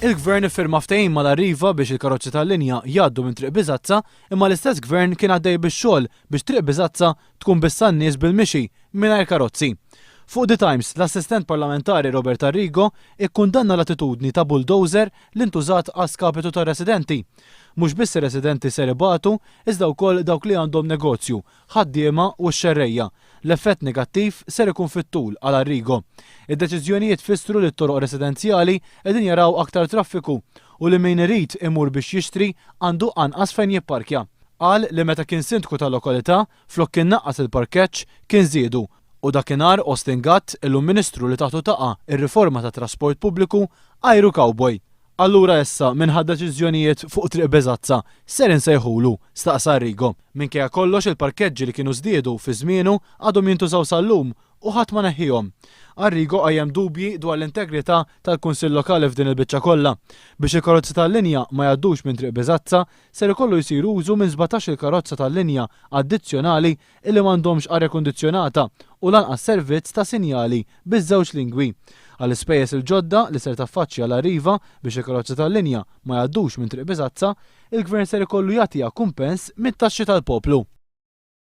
Il-Gvern iffirma ftehim mal-Arriva biex il-karozzi tal-linja jgħaddu minn Triq Biżazza imma l-istess Gvern kien għaddej bix-xogħol biex Triq Biżazza tkun biss għan-nies bil-mixi mingħajr karozzi. Fuq The Times, l-Assistent Parlamentari Robert Arrigo ikkundanna l-attitudni ta' bulldozer li ntużat a skapitu tar-residenti. Mhux biss ir-residenti ser ibatu iżda wkoll dawk li għandhom negozju, ħaddiema u x-xerrejja. L-effett negattiv ser ikun fit-tul, qal Arrigo. Id-deċiżjonijiet fissru li t-toroq residenzjali qegħdin jaraw aktar traffiku u li min irid imur biex jixtri għandu anqas fejn jipparkja. Qal li meta kien sindku tal-lokalità, flok kien naqqas il-parkeġġ, kien żiedu u dakinhar Austin Gatt, illum Ministru li taħtu taqa' r-riforma tat-trasport pubbliku, għajru cowboy. Allura issa min ħa deċiżjonijiet fuq Triq Beżazza ser insejħulu? staqsa Arrigo. Minkejja kollox il-parkeġġi li kienu żdiedu fi żmienu għadhom jintużaw sal-lum u ħadd ma neħħihom. Arrigo qajjem dubji dwar l-integrità tal-Kunsill Lokali f'din il-biċċa kollha. Biex il-karozzi tal-linja ma jgħaddux minn Triq Beżazza ser ikollu jsir użu minn sbatax-il karozza tal-linja addizzjonali illi m'għandhomx arja kundizzjonata u lanqas servizz ta' sinjali biż-żewġ lingwi. Għall-ispejjeż il-ġodda li ser taffaċċja l-Arriva biex il-karozzi tal-linja ma jgħaddux minn Triq Biżazza, il-Gvern ser ikollu jagħtiha kumpens mit-taxxi tal-poplu.